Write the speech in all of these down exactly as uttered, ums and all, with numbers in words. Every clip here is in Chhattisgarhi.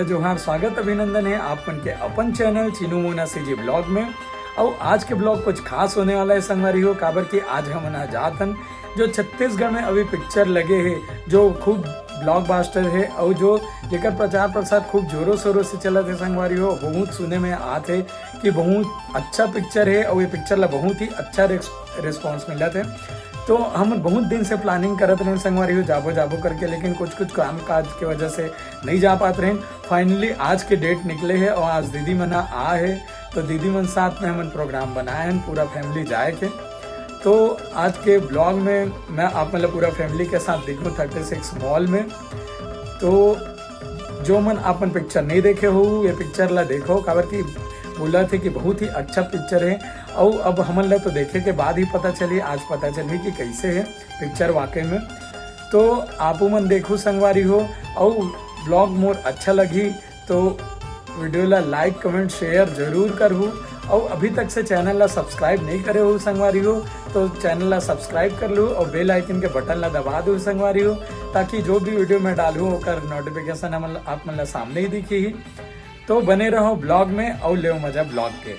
जोहार, स्वागत अभिनंदन हे आप मन के अपन channel Chinu Mona CG blog में। अउ आज के ब्लॉग कुछ खास होने वाला हे संगवारी हो, काबर कि आज हमन ह जात हन जो छत्तीसगढ़ में अभी पिक्चर लगे हे, जो खूब ब्लॉकबस्टर हे अउ जो जेकर प्रचार प्रसार खूब जोरों शोरों से चलत हे संगवारी हो। बहुत सुने में आत हे कि बहुत अच्छा पिक्चर हे अउ ये पिक्चर ला बहुत ही अच्छा रिस्पॉन्स मिलत हे। तो हम बहुत दिन से प्लानिंग करत रहेन संगवारी हो, जाबो जाबो करके, लेकिन कुछ कुछ काम काज के वजह से नहीं जा पात रहेन। फाइनली आज के डेट निकले हे अउ आज दीदी मन ह आ हे, तो दीदी मन साथ में हमन प्रोग्राम बनाए हन पूरा फैमिली जाए के। तो आज के ब्लॉग में मैं आप मन ला पूरा फैमिली के साथ दिखूँ थर्टी सिक्स मॉल में। तो जो मन अपन पिक्चर नहीं देखे हो, ये पिक्चर ला देखो, काबर कि बोलत हे कि बहुत ही अच्छा पिक्चर हे। अउ अब हमन ला तो देखे के बाद ही पता चली, आज पता चली कि कैसे हे पिक्चर वाकई में। तो आपू मन देखू संगवारी हो, अउ ब्लॉग मोर अच्छा लगही तो वीडियो ला लाइक, कमेंट, शेयर जरूर करहू। अउ अभी तक से चैनल ला सब्सक्राइब नहीं करे हो संगवारी हो, तो चैनल ला सब्सक्राइब कर लू अउ बेल आइकन के बटन ला दबा दू संगवारी हो, ताकि जो भी वीडियो मैं डालूँ ओकर नोटिफिकेशन हमन, आप मन ला सामने ही दिखी ही। तो बने रहो ब्लॉग में अउ लेव मजा ब्लॉग के।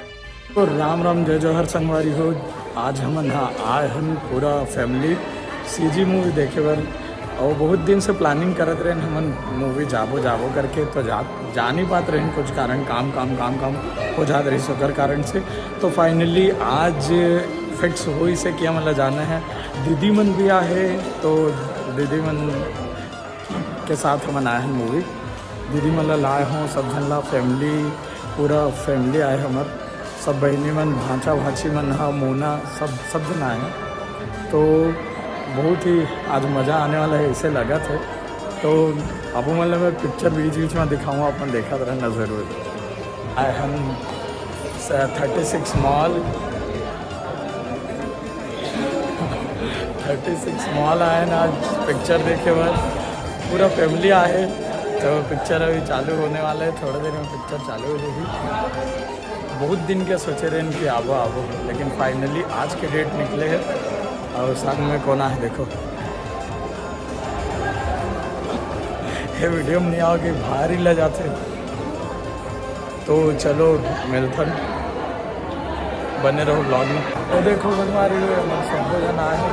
तो राम राम, जय जोहार संगवारी हो। आज हमन ह आए हन पूरा फैमिली सीजी मूवी देखे बर, अउ बहुत दिन से प्लानिंग करत रहेन हमन मूवी जाबो जाबो करके, तो जा जा नहीं पात रहेन, कुछ कारण काम काम काम काम हो जात रहिस ओकर कारण से। तो फाइनली आज फिक्स होइस हे कि हमन ला जाना हे। दीदी मन भी आहे, तो दीदी मन के साथ हमन आए हन मूवी। दीदी मन ला लाए हों, सब झन ला, फैमिली, पूरा फैमिली आए हमर, सब बहिनी मन, भांचा भांची मन ह, मोना, सब सब झन आए हैं। तो बहुत ही आज मज़ा आने वाला है, ऐसे लगत है। तो आपू मन ला मैं पिक्चर बीच बीच में दिखाऊँ, अपन देखत रहना जरूर। आए हम thirty six mall, thirty six mall आए ना आज पिक्चर देखे बर, पूरा फैमिली आए। तो पिक्चर अभी चालू होने वाला है, थोड़ा देर में पिक्चर चालू हो जाएगी। बहुत दिन के सोचे रहेन कि आबो आबो, लेकिन फाइनली आज के डेट निकले है। और साथ में कौन आए देखो, ये वीडियो में नहीं आओगे, बाहर ही ले जाते। तो चलो मिलथन, बने रहो ब्लॉग में। तो देखो संगवारी हो, हमन सबो झन आए हो।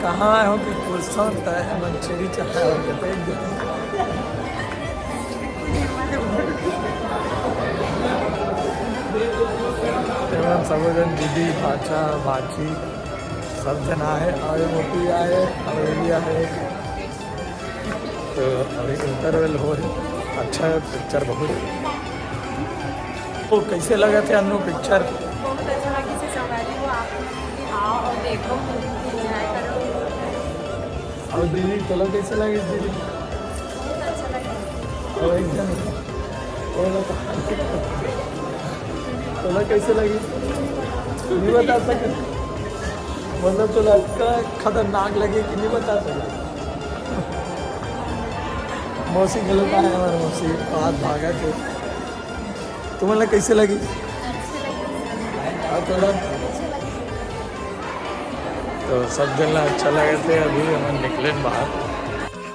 कहाँ आए हो कि पूछथन, त हमन चेरी चढ़ाए हो के देख दे। हमन सबो झन दीदी, भांचा, भांची, सब झन आए, और ये मोती आए, और ये भी आए। तो अभी इंटरवल हो रहे, अच्छा है पिक्चर बहुत। तो कैसे लगा थे अन्नू पिक्चर? बहुत अच्छा लगा, किसी संगवारी हो, आप लोग भी आओ और देखो, मूवी एंजॉय करो। और दीदी, तोला कैसे लगे दीदी? बहुत अच्छा लगा। और एकदम, तोला, तोला कैसे लगे? नहीं बता सके, मतलब तोला का खतरनाक लगे कि नहीं बता सके। मौसी गलत आए, हमारे मौसी बात भागा के। तुम्हारा कैसे लगी? और थोड़ा तो सब जन ला अच्छा लगे थे। अभी हमन निकले बाहर।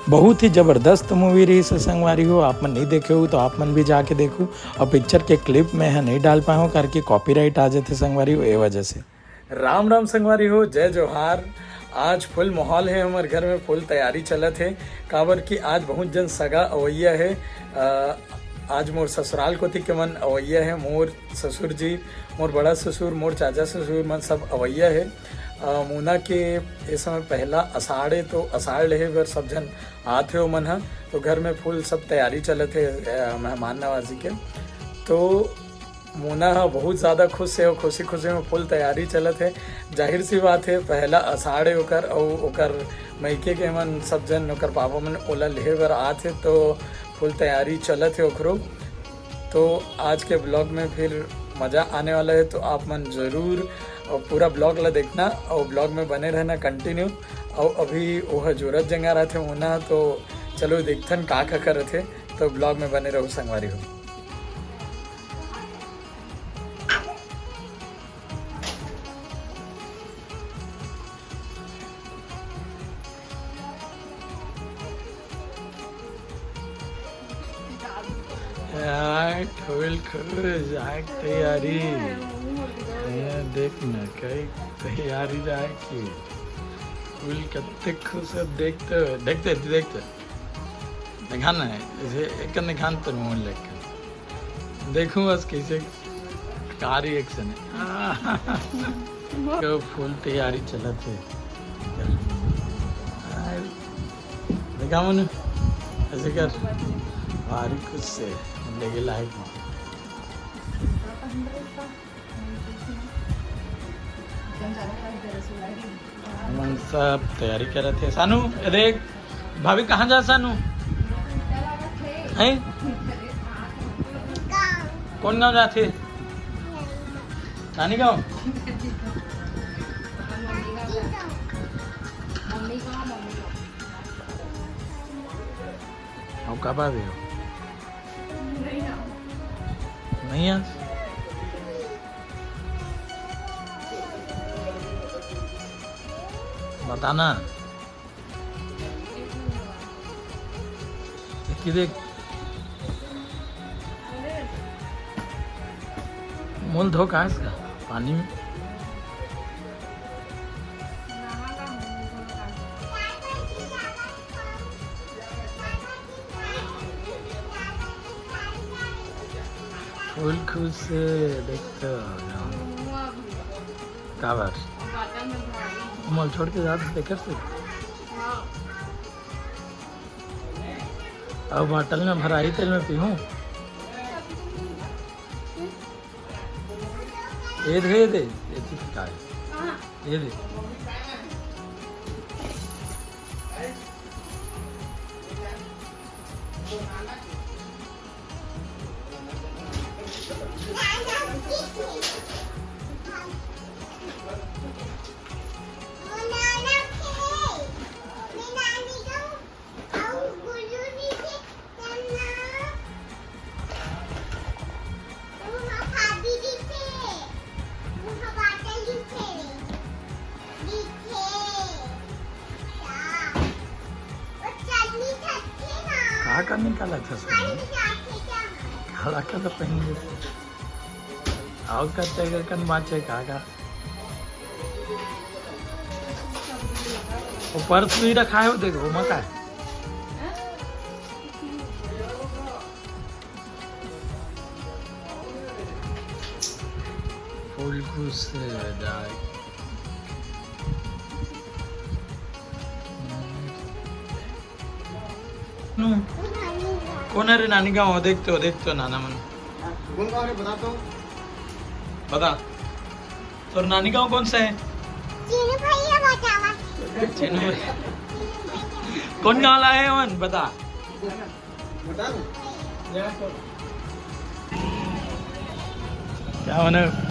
बहुत ही जबरदस्त मूवी रहिस हे संगवारी हो, आप मन नहीं देखे हो तो आप मन भी जाके देखो। और पिक्चर के क्लिप मैं ह नहीं डाल पाए हूँ, करके कॉपीराइट आ जाते संगवारी हो, ए वजह से। राम राम संगवारी हो, जय जोहार। आज फुल माहौल है हमर घर में, फुल तैयारी चलत है, काबर कि आज बहुत जन सगा अवैया है। अ, आज मोर ससुराल कोति के मन अवैया है, मोर ससुर जी, मोर बड़ा ससुर, मोर चाचा ससुर मन सब अवैया है। अ, मोना के ए समय पहला अषाढ़ है, तो अषाढ़ लेहे बर सब झन आत हे ओमन ह। तो घर में फुल सब तैयारी चलत है, अ, मेहमान नवाजी के। तो मोना ह बहुत ज़्यादा खुश हे और खुशी खुशी में फुल तैयारी चलत हे। जाहिर सी बात हे, पहला अषाढ़ हे ओकर, अउ ओकर मइके के मन सब जन, ओकर पापा मन ओला लेहे बर आत हे, तो फुल तैयारी चलत हे ओकरो। तो आज के ब्लॉग में फिर मज़ा आने वाला है, तो आप मन ज़रूर पूरा ब्लॉग ला देखना और ब्लॉग में बने रहना कंटिन्यू। और अभी ओह जोरत जंगा रहते मोना, तो चलो देखथन का का करत हे, तो ब्लॉग में बने रहो संगवारी हो। यार, फुल खुश, आग तैयारी। ये देख ना, कई तैयारी रहा कि फुल कत्ते खुश है, देखते हुए, देखते, देखते। दिखा ना, इसे एक निखान तो मुंह लेके। देखूं बस कैसे, का reaction है। तो फुल तैयारी चलत हे। देखा मनु, ऐसे कर, भारी खुश से लेगे लाइक में। हमन सब तैयारी करत हे। सानू, ये देख, भाभी कहाँ जा सानू? हैं? कौन गांव जाथे? नानी गांव? अउ का बात हे? नहीं आज? बताना। कि देख, मुंह धो कहाँ इसका? पानी में। फुल खुश से देखते हो। काबर? मोला छोड़ के जात हस तेकर से। अब बॉटल में भराही तेल में पीहूं। ये दे, ये दे, ये ठीक है। ये दे। का का निकालत हस? खड़ा कर तो पहन लेते। अउ कत्ते कन बांचे का का? वो पर्स भी रखा है, वो देखो, वो मका है। फुल खुश से जाए। नु। कोन हरे नानी गांव? देख तो, देख तो नाना मन। कौन गाँव रे, बता तो। बता। तोर नानी गांव कौन सा है? चीनू भैया बतावा। चीनू भैया। कौन गांव ला है मन? बता। बता ना। क्या बने?